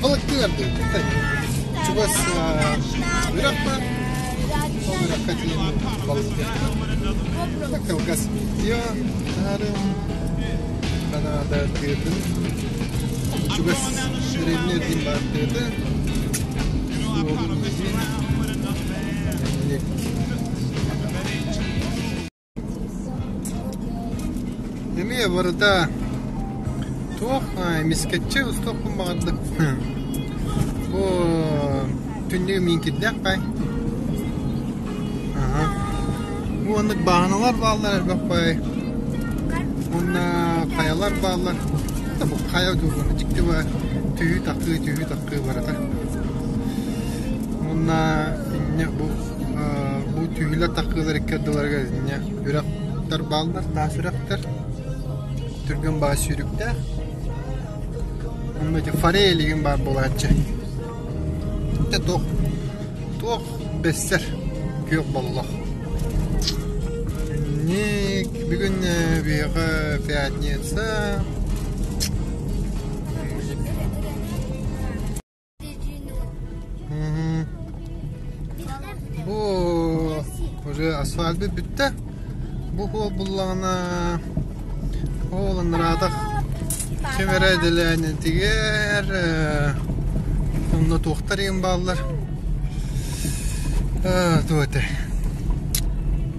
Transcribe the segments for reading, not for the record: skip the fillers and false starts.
Балыктыыр ардыбыт. Чугас үрэх баар. Ол үрэххэ тиийэн балыктыахпыт. Кылгас видео таһаарыам. Канада тыатын чугас дэриэбинэ эргин баар тыата. Суолун иһин Эмиэ барыта туох эмискэччи устуохпун баҕардым. Бу түннүгү миин кирдээх бай. Аха. Бу оннук бааһыналар бааллар элбэх бай. Уонна хайалар бааллар. Бу хайа дуу дьикти баар. Түһүү-тахыы, түһүү-тахыы барыта. Уонна инньэ бу Бу түһүүлэр таххыылар икки ардыларыгар итиннэ үрэхтэр бааллар, таас үрэхтэр. Түргэн баҕа сүүрүктээх. Онно ити форель игин баар буолааччы. Дьэ туох туох бэссэр күөх боллох. Ник бүгүн биһиэхэ пятница. Бу уже асфальт бүттэ. Бу суол буллаҕына ол ыраатах ким эрэ дэлээнэтигэр онно туохтар иһин бааллар туох этэй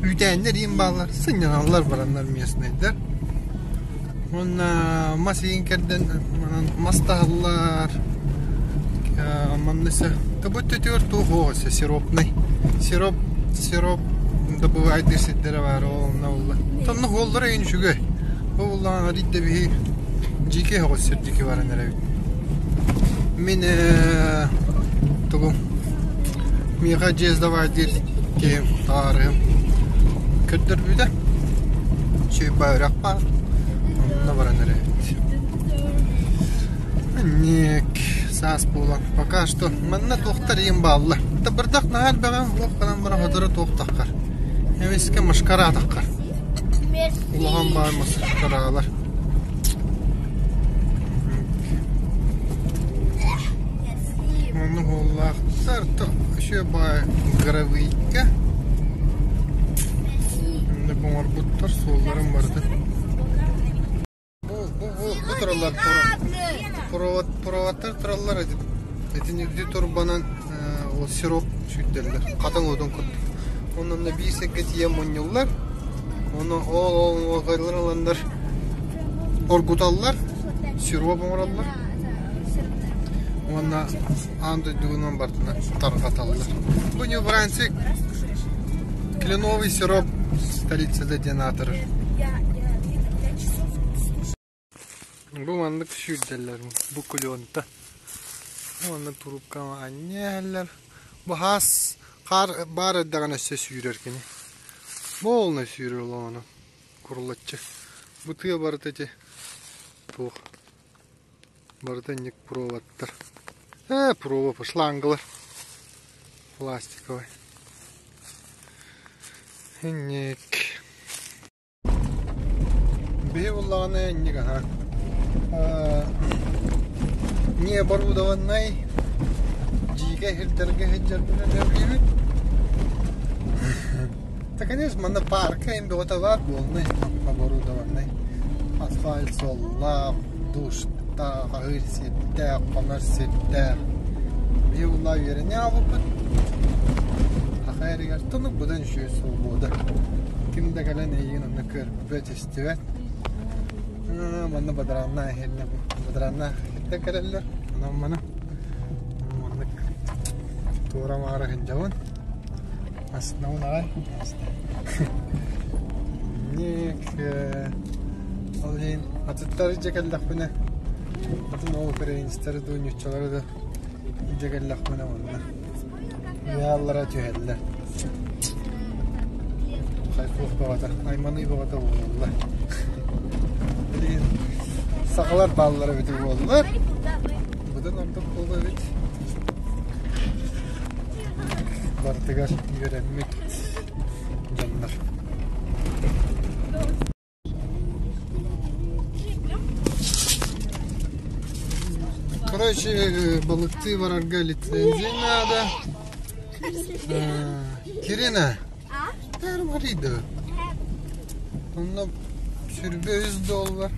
үүтээннэр иһин бааллар сынньаналлар бараннар местнайдар Уонна мас иин кэрдэн манан мас таһаллар. Манна өссө төбөттөтүгэр туох уох өссө сиропнай. Сироп сироп добывайдыыр сирдэрэ баар ол онно буолла. Онно уоллара эйин үчүгэй. Ол буоллаҕына арыйда биһи дьиикэй оҕус сир диэки баран эрэбит. Мин тугум миэхэ дьиэ сдавайдыыр киһим таарыһым көрдөрбүтэ. Чыыпа үрэх баар. Онно баран эрэбит. Ник саас буолан пока что манна туохтар иин бааллар. Бырдах наһаа элбэҕин лох гынан баран сотору туох таххар. Эмискэ машкара таххар. Улахан баар маскараалар. Онно уоллаахтар еще баар гравийка. Онно оҥорбуттар суолларын барытын. Бу бу бу бу тураллар провод проводтар тураллар итини ити турбанан ол сироп сүүрдэллэр хатыҥ уутун курдук. Онно биир сиргэ тиийэн мунньуллар. Ону ол ол ыланнар оргуталлар, сироп оҥороллор уонна аан дойдугунан барытынан тарҕаталлар. Бу Нью-Брансвик кленовый сироп столицада диэн аатырар. Бу маннык сүүрдэллэр бу кулента. Уонна трубкаҕа анньа иһэллэр. Бу хаас хаар баар эрдэҕинэ өссө сүүрэр кини. Полный сүүрэр олоҕуна курулаччы. Бу тыа барыта ити туох барыта инник проводтар. Ээ провод шлангалар пластиковый. Инник. Биһи буллаҕына инник аһа необорудованнай дьиикэй сирдэргэ сылдьарбын сөбүлүүбүн. Да, конечно, манна парка эҥин бөҕөтө баар буолнай оборудованнай. Асфальт суоллаах, душтаах, аһыыр сирдээх, хонор сирдээх. Биһи буллаҕа үөрэнэ хаалбыппыт. Саха эригэр тонук быдан үчүгэй свобода. Ким да кэлэн эйигин онно көрбөт, истибэт. Манна бадарааннаах иһиннэ бу. Бадарааннаах иһиттэн кэлэллэр. Онон маны маннык туора-маара сылдьабын. Астынабын аҕай. Ник ол иһин атыттары дьэ кэллэхпинэ атын ол украинецтары дуу, ньуччалары да дьэ кэллэхпинэ уонна Ыаллара түһэллэр. Хайпуох бөҕөтө, айманыы бөҕөтө буолаллар. Билигин сахалар бааллар эбит буоллар. Быдан ордук буолуо эбит. Барытыгар үөрэммит дьоннор. Кыра Короче, балыктыы барарга лицензия надо. Кирина, арыйда. Онно сүрбэ үс доллар.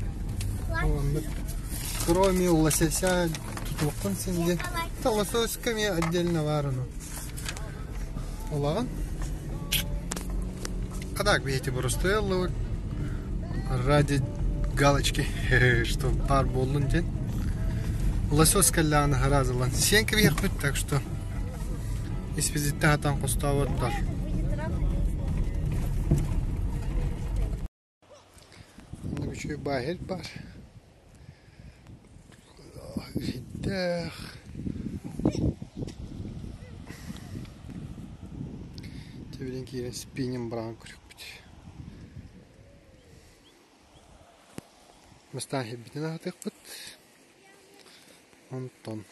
Кроме лосося тутуоххун син диэн. Лососька эмиэ отдельно баар ону. Улаҕын. А так, видите, боростуой ыллыбыт. Ради галочки, что баар буоллун диэн. Лосось кэллэҕинэ сразу ылан сиэн кэбиһиэхпит, так что испизиттэн хатан хостооботтор. Үчүгэй баһер бар. Иһиттээх. Тэбилин киирэн спиннинг быраҕан көрүөхпүт. Бастаан иһиппитин аһатыахпыт. Онтон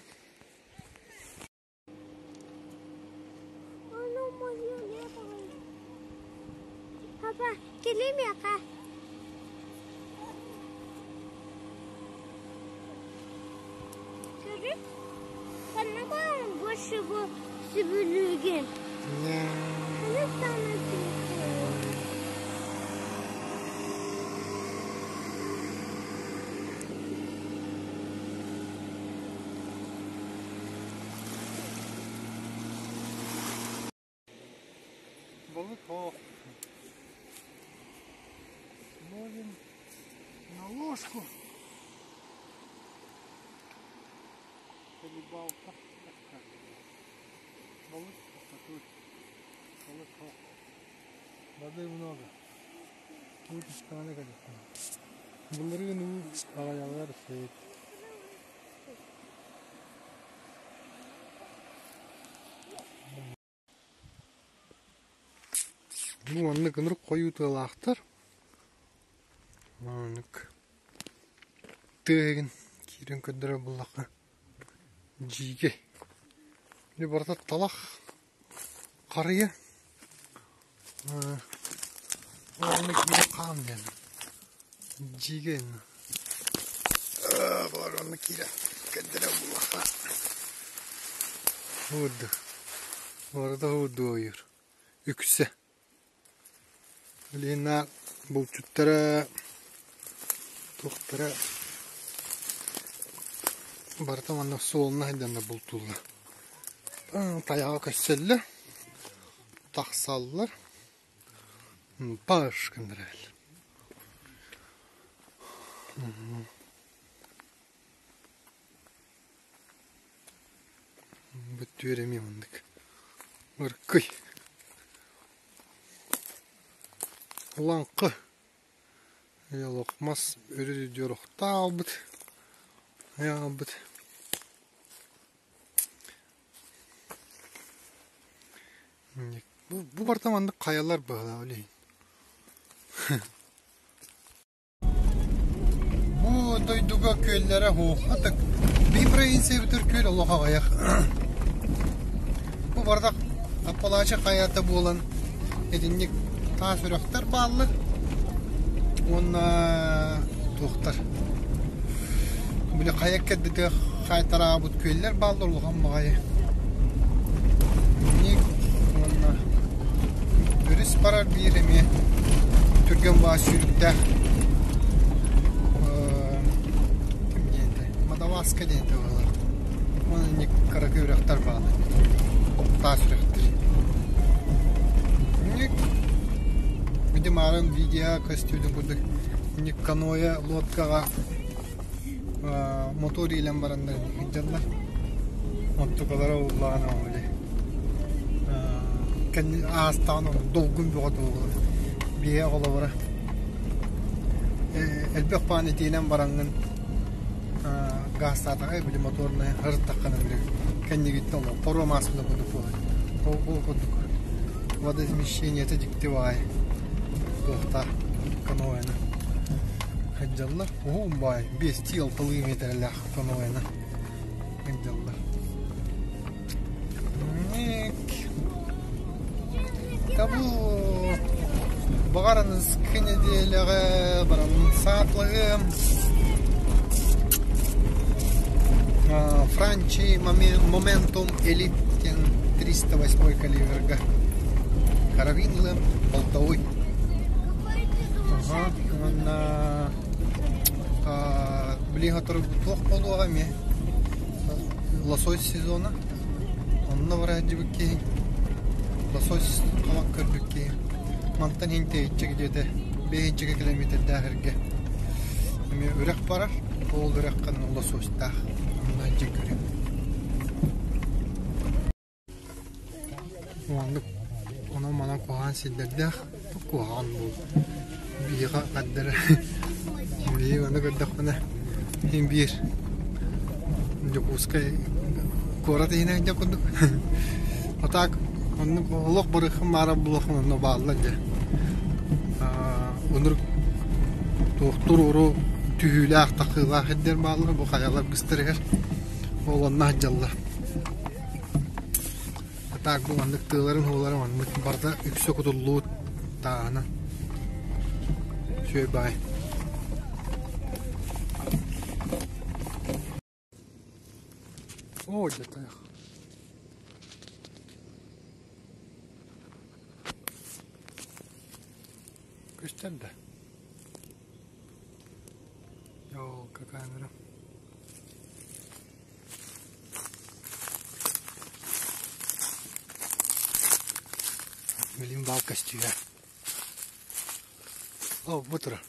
Папа, кэлиий миэхэ. Көрү, ханна баарын больше бу сөбүлүүгүн? Ханна саамай сөбүлүүгүн? Балык оох. Ловим на ложку. Рыбалка. Балык такой. Балык оох. Воды много. Тут конечно. Былырыын уу аҕайалар сиэт. Бу маннык ынырык хойуу тыалаахтар. Маннык тыа иһигин киирэн көрдөрөр буоллахха дьиикэй. Ити барыта талах харыйа уонна киирэн хаан диэн дьиикэй Баар онно киирэн көрдөрөр буоллахха Уурду. Барыта уурду ойуур. Үксэ. Билигин булчуттара туохтара барыта манна суолуна сылдьаннар бултууллар. Тайаҕа көрсөллөр, тахсаллар. Паш гыннараллар. Бүттүөр эмиэ маннык ыркый Лаҥкы Лохмас өрүдүөр охтаалбыт айаалбыт Бу барыта маннык хайалар быһалаах ол иһин Бу дойдуга күөллэрэ һуохатык. Биир провинциябытыгар күөл олох аҕыйах. Бу барыта Аппалача хайата буолан итинник таас үрэхтэр бааллар уонна туохтар били хайа кэрдитигэр хаайтараабыт күөллэр бааллар улахан баҕайы. Итинник уонна өрүс барар биир эмиэ түргэн баҕа сүүрүктээх ким диэн этэй Мадаваска диэн этэ буолар. Уонна инник кыракый үрэхтэр бааллар таас үрэхтэр. Инник ити маарын видео көстүүтүн курдук инник каноэ лодкаҕа мотор иилэн бараннар сылдьаллар. Оттукалара ууллаҕына били кэннин аастаҕын долгун бөҕө буолар. Биһиги оҕолоро элбэх баан итиинэн бараҥҥын гаастаатаҕай били моторнай ырыттаххына били кэннигиттэн олох паром ааспыта курдук буолар. Ол курдук водоизмещениета дьикти баҕайы туохтаах каноэны сылдьаллар. Уһун баай биэстии-алталыы миэтэрэлээх каноэны сылдьаллар. Табу баҕар аныгыскы нэдиэлэҕэ бараммын саатлаһыам. Франчи Momentum Elite диэн 308 калибрга карабин ылыам болтовой. Аха, уонна били сотору туох буолуоҕа эмиэ лосось сезона. Онно бара сылдьыбыт киһи лосось хабах көрбүт киһи мантан иһин тэйиччи где-то 5 километрдаах эргэ эмиэ үрэх барар, ол үрэххэ лосостаах. Онно сылдьан көрүөм. Оннук онон-манан куһаҕан сирдэрдээх, куһаҕан буол. Биһиэхэ хардара биһиги ону көрдөхпүнэ син биир Дьокуускай куорат иһинэн дьэ курдук. А так оннук олох барыаххын баара буолуоххун онно бааллар дьэ. Оннук туох туруору түһүүлээх тахыылаах сирдэр бааллар бу хайалар быстарыгар ол онно сылдьаллар. А так бу маннык тыаларын ууларын маннык барыта үксэ кутуллубут тааһынан. Үчүгэй баай. Оо, дьэ Көстөр да? Елка камера. Билим бал көстүүгэ. О, бу турар.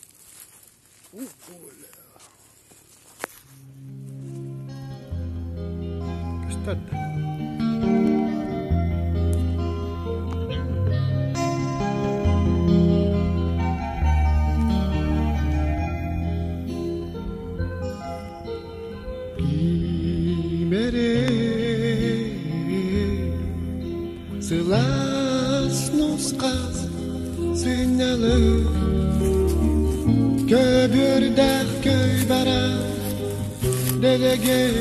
Көстөр да. Кимэрэ сылаас нусхас сынньалык көбүөрдээх көй бара дэлэгэй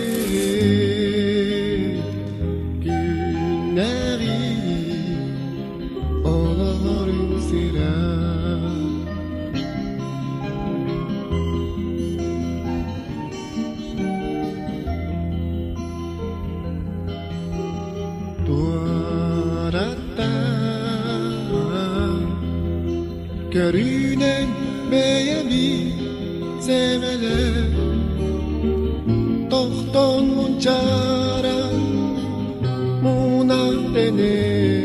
күннээҕи олоҕорун сыра Туораттан көрүүнэн бэйэбин сэмэлэр тохтон мунчааран муна тэнэр.